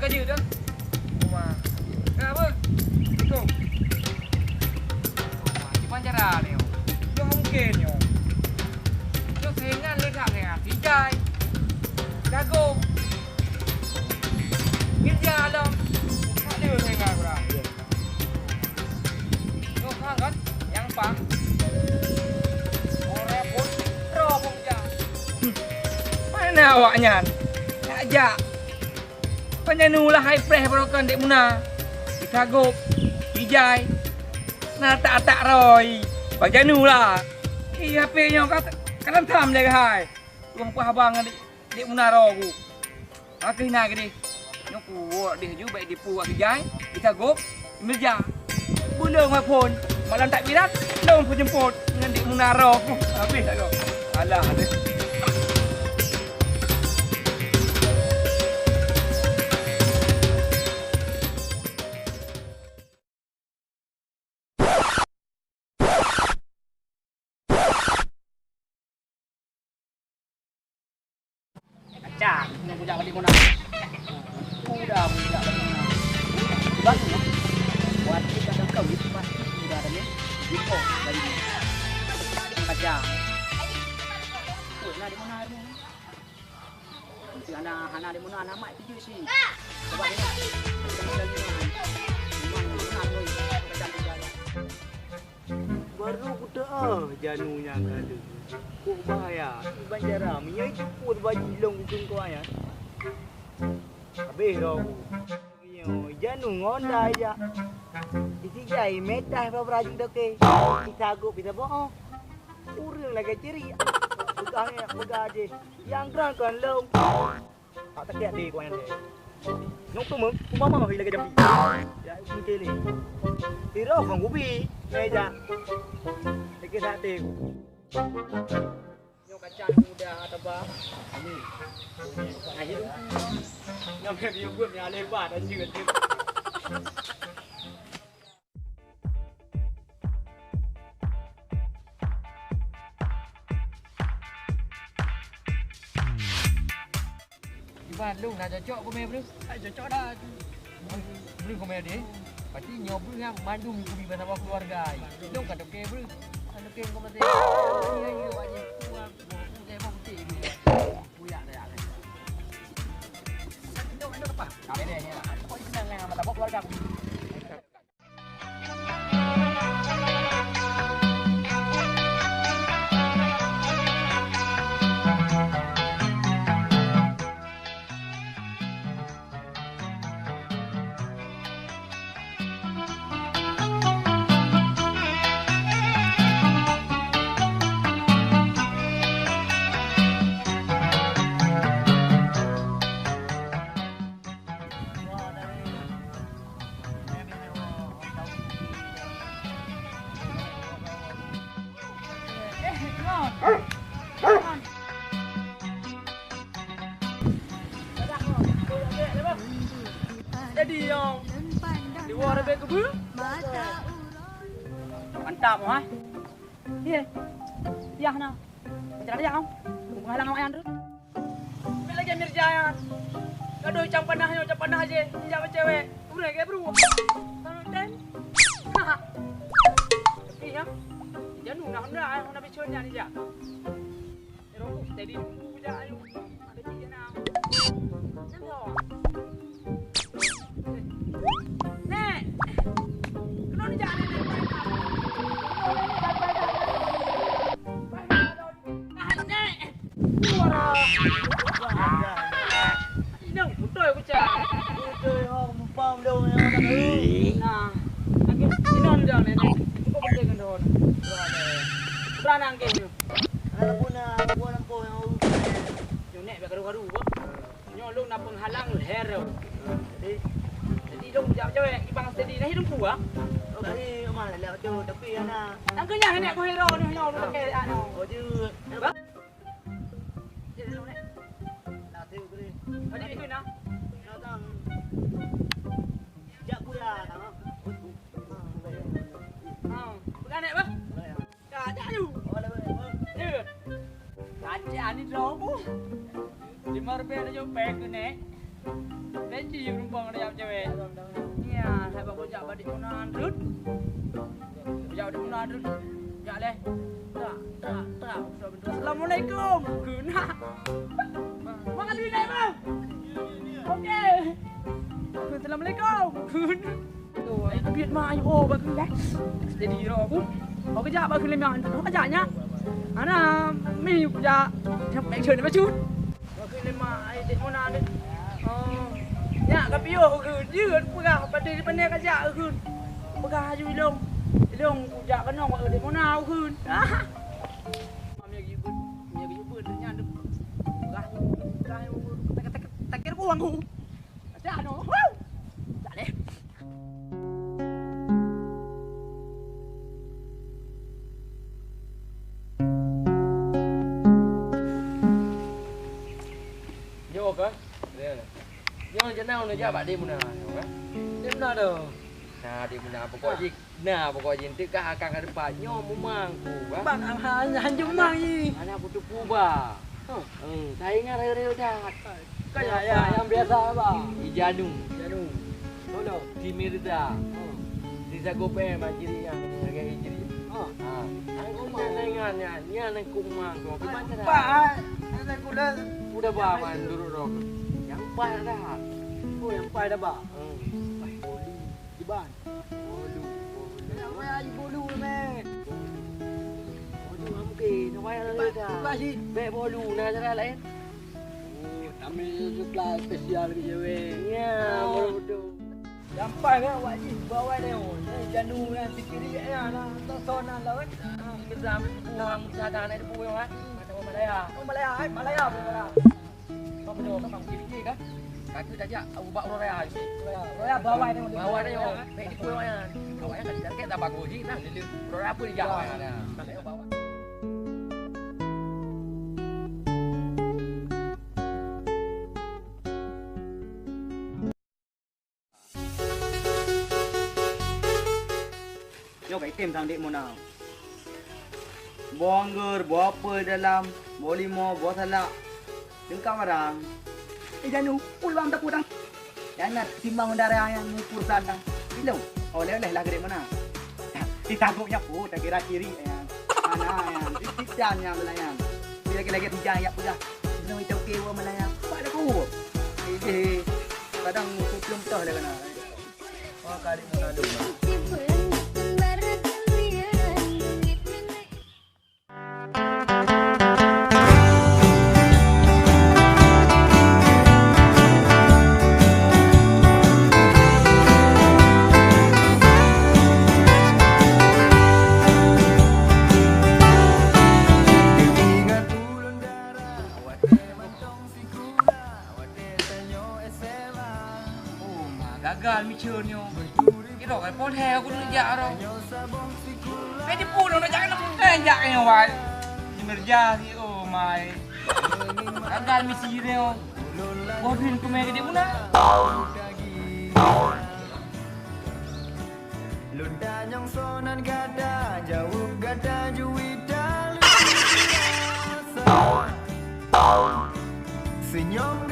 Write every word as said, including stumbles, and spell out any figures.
Ka jeuet dah. Wah. Kenapa? Assalamualaikum. Wah, gimana cara ni? Nyoe mungkin nyoe. Nyoe saingan le that saingan. Ijai. Jago. Mirza Alam. Tak ada saingan orang. Nyoe paham kan? Nyang paham. Orang pun roh pun jak. Mana awaknyan? Nak jak. Panyanu lah hai preh barokan Dek Muna. Disagop, dijai. Na atak-atak roi. Panyanu lah. Ih, H P nyoe ka, ka lantam lé hai. Ureueng peugah haba ngon Dek, Dek Muna roh ku. Akhé na keudeh. Nyoe kuwok deh ju bèk dipu wak sijai, disagop, meja. Bulong wak phôn, malam takbiran, lôn peujumpot ngon Dek Muna roh. Habéh dah kau. Alah deh. Kacang, nyoe bujak balik Mona. Udah bujak balik Mona. Bang, buat kita dah kawin, pasti udah ada ni. Jiko balik ni. Kacang. Tuh, nah di mana hari ni? Nanti anak, anak di mana, anak mak itu sih. Coba dia. Teman lagi mana? Memang benar, boy. Kacang juga ya. Baru kuteu'oh janu nyang ka deuh. Kok bahaya, iban jaram, nyoe jipot baju lông kukheun keu ayah. Habéh roh ku. Nyoe janu ngon dai jak. Isi jai metah bak beurajik toke. Isa gop, isa bohong. Ureueng lagèe ciri. Peugah nyan, peugah jih. Nyang gran kon lông. Tak sakét hati kau nyan deh. Nyok tu meng, ku mama hi lagi jambi. Ya, mungkin ni. Tiro kong kubi, meja. Lagi sate ku. Nyok kacang muda atau apa? Ini. Nah, hidup. Nyok biar buat ni alih bah dah jeuet. Iban, lôn na cocok kumé, Bro? Hai, cocok dah. Bro, kumé deh. Pasti nyoe Bro nyang mandum kubi bersama keluarga. Lôn ka toke, Bro. Ka toke kau masih. Iya, iya, wak nyan. Kuang, kuang, kuang, kuang, kuang. Kuyak dah, ya. Lôn, lôn apa? Kami deh, ya. Kau senang lah, mata keluarga. Jadi, nyang di luar lebih kebun. Mantap, ha? Iya. Iya, nah. Macam mana, ya? Menghalang awak yang tu. Bila lagi Mirza ya. Gadoh cang panah nyoe, cang panah je. Injak cewek. Udah kayak bro. Kalau ten. Tapi ya. Jangan nak nak nak bicara ni ya. Terus tadi tunggu je ayo. Ada tiga nak. Jangan. Nek! Keunoe neujak Nek, Nek, pai that. Pai that, pai that. Pai that, pai that. Tahan, Nek! Suara! Inong, beutôi kucak. Beutôi, oh, mumpang dong, ya, tak tahu. Nah, lagi, inong dong, Nek, Nek. Cukup penting kan, dong. Suara, Nek. Berang angkeh tu. Anak pun, ah, buah lampau yang urus. Nyoe, Nek, biar garu-garu, apa? Nyoe lôn na peunghalang leher. Jadi, jadi lôn jak cewek di bang steady nah hidung kuah. Oh, kali rumah lelak tu, tapi ana. Nang kenyah nenek ku hero ni nyoe lôn pakai anak. Oh, je. Ba? Jadi lôn nek. Nak tu beri. Tadi itu nah. Nak tang. Jak kuda, tang. Ha, pegang nek ba? Boleh, ya. Ka, jak aju. Boleh, boleh, boleh. Ya. Kacau ni droe bu. Lima rupiah dah jumpa ke nek. Leci rumpang ada yang cewek. Ya, saya bawa jak badik Muna Andrut. Jak badik Muna Andrut. Jak leh. Tak, tak, tak. Assalamualaikum. Guna. Makan dulu, Bang. Oke. Assalamualaikum. Guna. Ayo, biet mak, ayo, oh, bagus dah. Jadi, ro aku. Aku kejap, bagus lima. Aku kejap, nyak. Ana, mi, kejap. Sampai cun, sampai cun. Bagus lima, ayo, dek Mona, dek. Oh. Nyak, tapi, oh, aku, dia, aku peugah, pada di pandai kejap, aku. Peugah, aju, ilong. Ilong, kejap, kenong, aku, dek Mona, aku. Ah. Mami, aku, aku, aku, aku, aku, peugah, aku, peugah, aku, tak, tak, tak, tak, aku, aku. Ada, aduh. Woo. Tak leh. Nyoe ka? Ya. Nyoe jenang udah jak bak Dek Muna, nyoe ka? Dek Muna tu. Nah, Dek Muna pokok jih. Nah, pokok jih enteuk ka akan ka depan. Nyoe mumang ku, ka? Bang, han, han jumang jih. Anak putu puba. Huh. Hmm, saingan rayo-rayo jahat. Kan ya, ya. Yang biasa, Bang. Ijanu. Ijanu. Solo. Si Mirza. Oh. Si Sagope, Bang, ciri yang sebagai ciri. Oh. Ha. Aku mah dengan ya, ni anak kumang tu. Aku baca dah. Empat, ah. Anak kula. Udah, Bang, man, duduk dong. Yang empat dah. Oh, yang empat dah, Bang. Hmm. Empat bolu. Jiban. Bolu, bolu. Nak wayah bolu, meh. Bolu, mungkin. Nak wayah lalu dah. Jiban, jiban, si. Bek bolu, nah, cara lain. Oh, kami sekolah spesial ke cewek. Ya, oh. Bodoh. Gampang kan awak jih bawa dia. Ni janu yang sikiri ya, nah, tonton lah, kan. Kita ambil buang, kita ada anak ibu yang, kan. Macam Malaya. Oh, Malaya, eh, Malaya, Malaya. Kau betul, kau bang, kiri-kiri, kan. Kaki dah jak, ubak Raya. Raya, bawa dia. Bawa dia, oh. Baik, di pulang, ya. Awak yang tak bagus, nah, dia, dia, Raya pun dia jak, nah. Bawa. Nyoe ka item sang Dek Mona. Boh anggor, boh apel dalam, boh limo, boh salak. Leungkap barang. Eh, Janu, ui bang takut dah. Yang nak timbang udara yang ngukur sana. Ilong, oleh-oleh lah Dek Mona. Ditangkap nyapu, tak kira kiri, ya. Mana, ya? Titian, ya, Melayang. Bila lagi-lagi hujan, ya, peugah. Ilong itu oke, wah, Melayang. Pak dah kuat. Eh, eh. Kadang hukum toh dah kena. Wah, ka Dek Mona dong. Oh, ma, gagal miseue nyoe. Kira kan pon hai aku dulu jak aro. Hai, di pun nak jak kena bukan jak nyoe, wai. Kinerja si, oh, mai. Gagal misi nyoe. Boh bin ku mai gede guna. Lôn tanyong soe nan gata, jaweueb gata jui taleueng rasa. Seunyoe